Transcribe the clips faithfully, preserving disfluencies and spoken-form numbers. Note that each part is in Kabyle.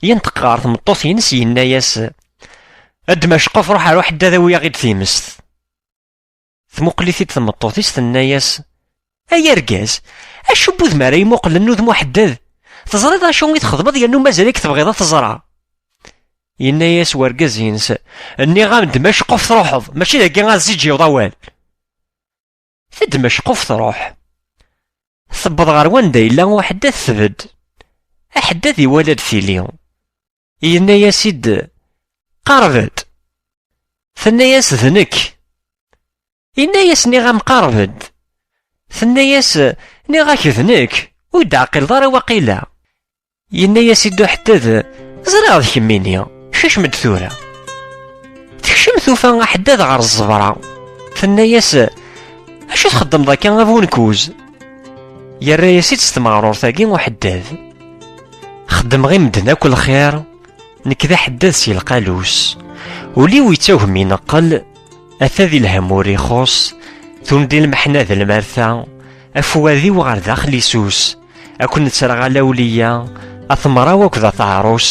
Yenṭeq ɣer tmeṭṭut-ines, yenna-yas: "A ddem aceqquf, ruḥ ar uḥeddad, awi-yaɣ-id timest." Tmuqel-it-id tmeṭṭut-is, tenna-yas: "Ay argaz, acu n wudem ara imuqlen n udem uḥeddad? Teẓriḍ acu i txedmeḍ, yernu mazal-ik tebɣiḍ ad teẓreɣ?" Yenna-yas wergaz-ines: "Nniɣ-am-d, maceqquf truḥeḍ, mačči dagi ad ẓiǧ yiweḍ awal." Teddem aceqquf, truḥ. Tewweḍ ɣer wanda yella uḥeddad, tbedd. Aḥeddad iwala-d tili. Yenna-yas-id: "Qerreb-d." Tenna-yas: "D nekk." Yenna-yas: "Nniɣ-am qerreb-d." Tenna-yas: "Nniɣ-ak d nekk, ur d-ɛqileḍ ara waqila." Yenna-yas-id uḥeddad: "Ẓriɣ d kemmini, kecm-d tura." Tekcem tufa aḥeddad ɣer ẓẓebra. Tenna-yas: "Acu txeddmeḍ akka a bu nnekuz?" Yerra-yas-id s tmeɣrurt-agi uḥeddad: "Xeddmeɣ i medden akk lxir, nekk d aḥeddad si lqalus. Ul-iw ittagem ineqqel, ata di lhemm ur ixuṣ, tundi lmeḥna d lmerta, afwad-iw ɣer daxel isus, akken nettreɣ alawliya, at mraw akked at ɛrus,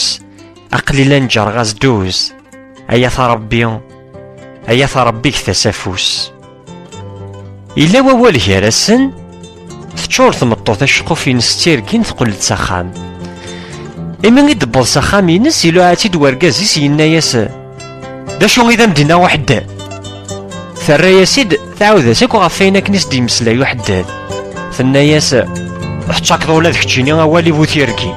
aqli la neǧǧreɣ azduz. Ay at Ṛebbi, ay at Ṛebbi, get-as afus." Yella wawal gar-asen, teččur tmeṭṭut aceqquf-ines d tirgin, teqqel-d s axxam. Imi i d-tewweḍ s axxam-ines, iluɛa-tt-id wergaz-is, yenna-yas: "D acu i d am-d-yenna uḥeddad?" Terra-yas-id, tɛawed-as akk ɣef wayen akken i s-d-yemmeslay uḥeddad. Tenna-yas: "Ur tettakeḍ ula d keččini awal i bu tirgin."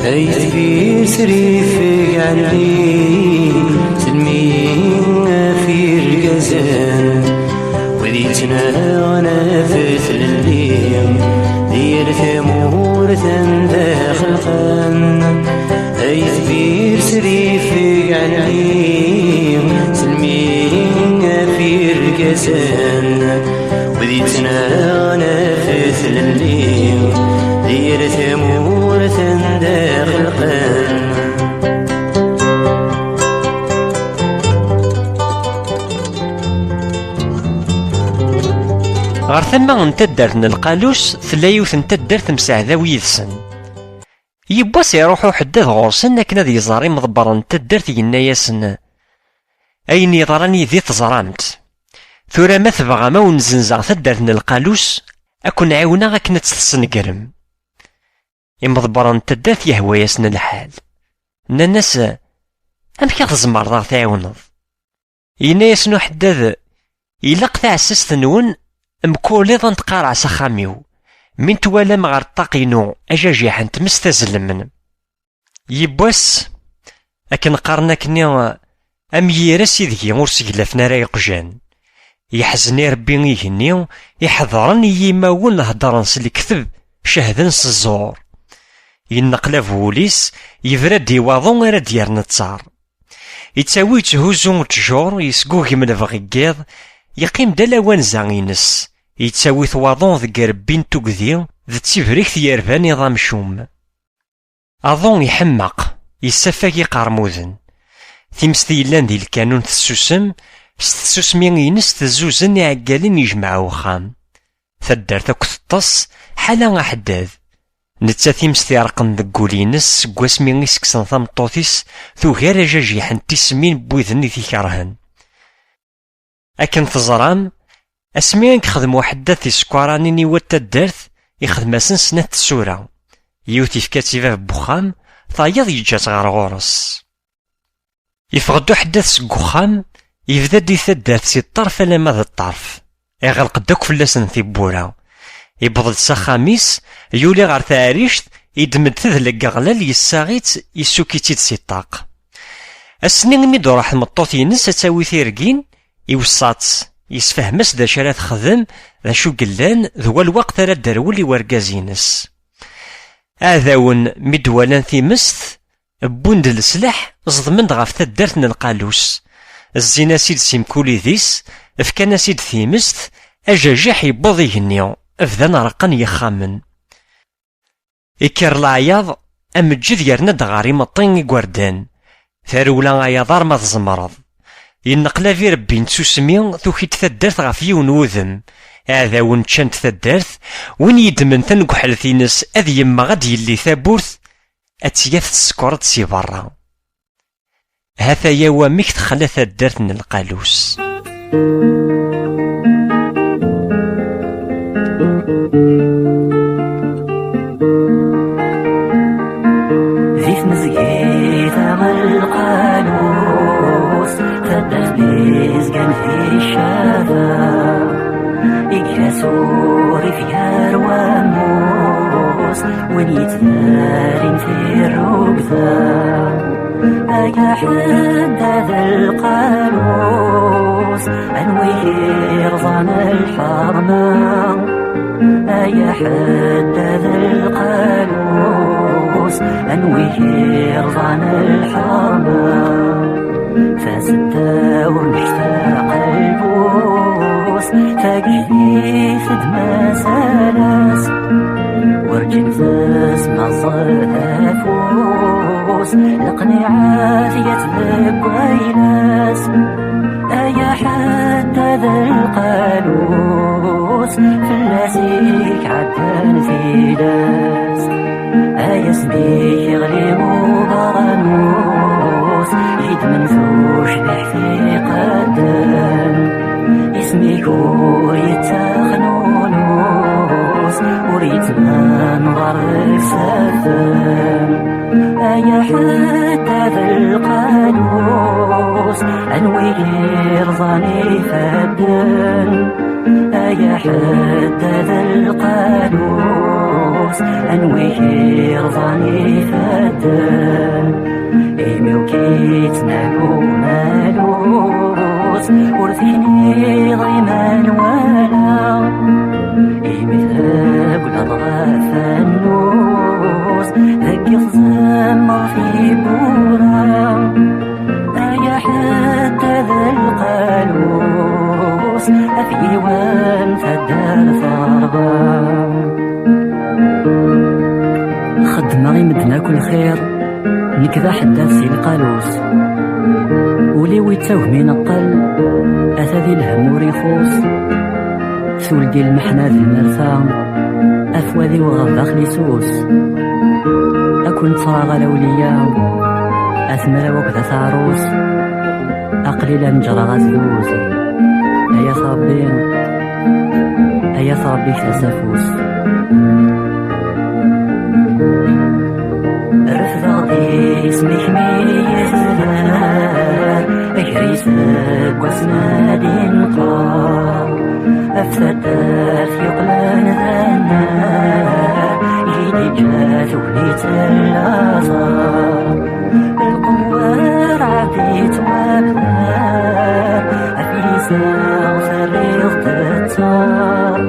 Ay tbir srifeg ɛelli, telmi ɣef irgazen, wid yettnaɣen ɣef tlelli, di yal tamurt anda xelqen. Ay tbir srifeg ɛelli, telmi ɣef irgazen, wid yettnaɣen ɣef tlelli, di yal tamurt anda xelqen. Ɣer tama n taddart n Lqalus, tella yiwet n taddart temseɛdaw yid-sen. Yiwwas iruḥ uḥeddad ɣur-sen akken ad iẓer imḍebbren n taddart, yenna-yasen: "Ayen yeḍran yid-i teẓram-t. Tura ma tebɣam a wen-zzenzeɣ taddart n Lqalus, a ken-ɛiwneɣ akken ad tt-tesnegrem." Imḍebbren n taddart yehwa-yasen lḥal. Nnan-as: "Amek i tzemreḍ a ɣ-tɛiwneḍ?" Yenna-yasen uḥeddad: "Ilaq taɛessast-nwen mkul iḍ ad n-tqaraɛ s axxam-iw. Mi n-twalam ɣer ṭṭaq-inu ajajiḥ n tmest, azlem-n." Yiwwas, akken qqaren akkenni, am yir ass ideg ur seglafen ara yeqjan. Yeḥzen irebbi igenni, iḥedren i yimawen heddren s lekteb, cehden s ẓẓur. Yenneqlab wul-is, yebra-d i waḍu ara d-yerren ttar. Yettawi yetthuzzu ttjur, yesgugem lebɣi n yiḍ, yeqqim-d ala wanza-ines. Yettawi-t waḍu deg irebbi n tugdi, d tibrikt yerban iḍ amcum. Aḍu iḥemmeq, yessafag iqermuden. Times yellan di lkanun tessusem, s tsusmi-ines tezzuzen iɛeggalen yejmeɛ uxxam. Taddart akk teṭṭes, ḥala aḥeddad. Netta times ireqqen deg wul-ines seg wasmi i s-kksen tameṭṭut-is, tugar ajajiḥ n tismin n widen i t-ikerhen. Akken teẓram, asmi i yexdem uḥeddad tisekkaranin i wat taddart, ixdem-asen snat tsura. Yiwet ifka-tt i bab n wexxam, tayeḍ yeǧǧa-tt ɣer ɣur-s. Yeffeɣ-d uḥeddad seg wexxam, yebda-d i taddart si ṭṭerf alamma d ṭṭerf. Iɣleq-d akk fell-asen tiwwura. Yewweḍ-d s axxam-is, yuli ɣer taɛrict, yeddem-d tedla n yeɣlal, yessaɣ-itt, yessuk-itt-id si ṭṭaq. Ass-nni imi d-truḥ tmeṭṭut-ines ad tawi tirgin, iweṣṣa-tt, yessefhem-as d acu ara texdem, d acu yellan, d wa lweqt ara d-terwel i wergaz-ines. Aɛdawen, mi d-walan timest, wwin-d leslaḥ, ẓedmen-d ɣef taddart n Lqalus. Zzin-as-id si mkul idis, fkan-as-id timest, ajajiḥ yewweḍ igenni, bdan reqqen yexxamen. Ikker leɛyaḍ, ameǧǧed yerna-d ɣer imeṭṭi igerdan. Tarewla ay aḍar ma tzemreḍ. Yenneqlab irebbi n tsusmi, tuki-d taddart ɣef yiwen wudem. Iɛdawen ččan-d taddart, win yeddmen tanegḥelt-ines ad yemmeɣ ad d-yelli tawwurt, ad tt-yaf tessekreḍ si berra. Ha-t-aya wamek texla taddart n Lqalus. Di tmezgida n Lqalus, taddart d-izgan di ccada, iga-s urrif gar wammus, win yettdarin tirrugza. Ay aḥeddad Lqalus, anwi yerẓan lḥerma? Ay aḥeddad Lqalus, anwi yerẓan lḥerma? Tasedda ur nectaq lbus, tagejdit d mazal-as. Werǧin tesmaẓed afus, leqniɛat yat deg wayla-s. Ay aḥeddad Lqalus, fell-as i k-ɛeddan tilas. Ay asmi yeɣli ubeṛnus, yeddmen tucbiḥt iqedden. Isem-ik ur yettaxnunus, ur yettmanḍar deg iserten. Ay aḥeddad Lqalus, anwi yerẓan ifadden? Ay aḥeddad Lqalus, anwi yerẓan ifadden? Imi ur k-ittnal umalus, ur tekniḍ i menwala. Imi tregleḍ ɣef annus, deg iɣzem ɣef yiwwura. Ay aḥeddad Lqalus, af yiwen taddart ṛebɛa. Xeddmeɣ i medden akk lxir, nekk d aḥeddad si Lqalus. Ul-iw ittagem ineqqel, ata di lhemm ur ixuṣ. Tuldi lmeḥna d lmerta, afwad-iw ɣer daxel isus. Ad ken-ttṛaɣ a lawliya, at mraw akked at ɛṛus. Aql-i la neǧreɣ azduz. Ay at Ṛebbi, ay at Ṛebbi, ktas afus. Refdeɣ-d isem-ik mi yezder, ager iseggasen ad inqer. Af taddart yeqqlen d annar, i d-iǧǧa tugnit n laẓar. Lqewwa rɛed yettwabder, af yiseɣ terriḍ-d ttar.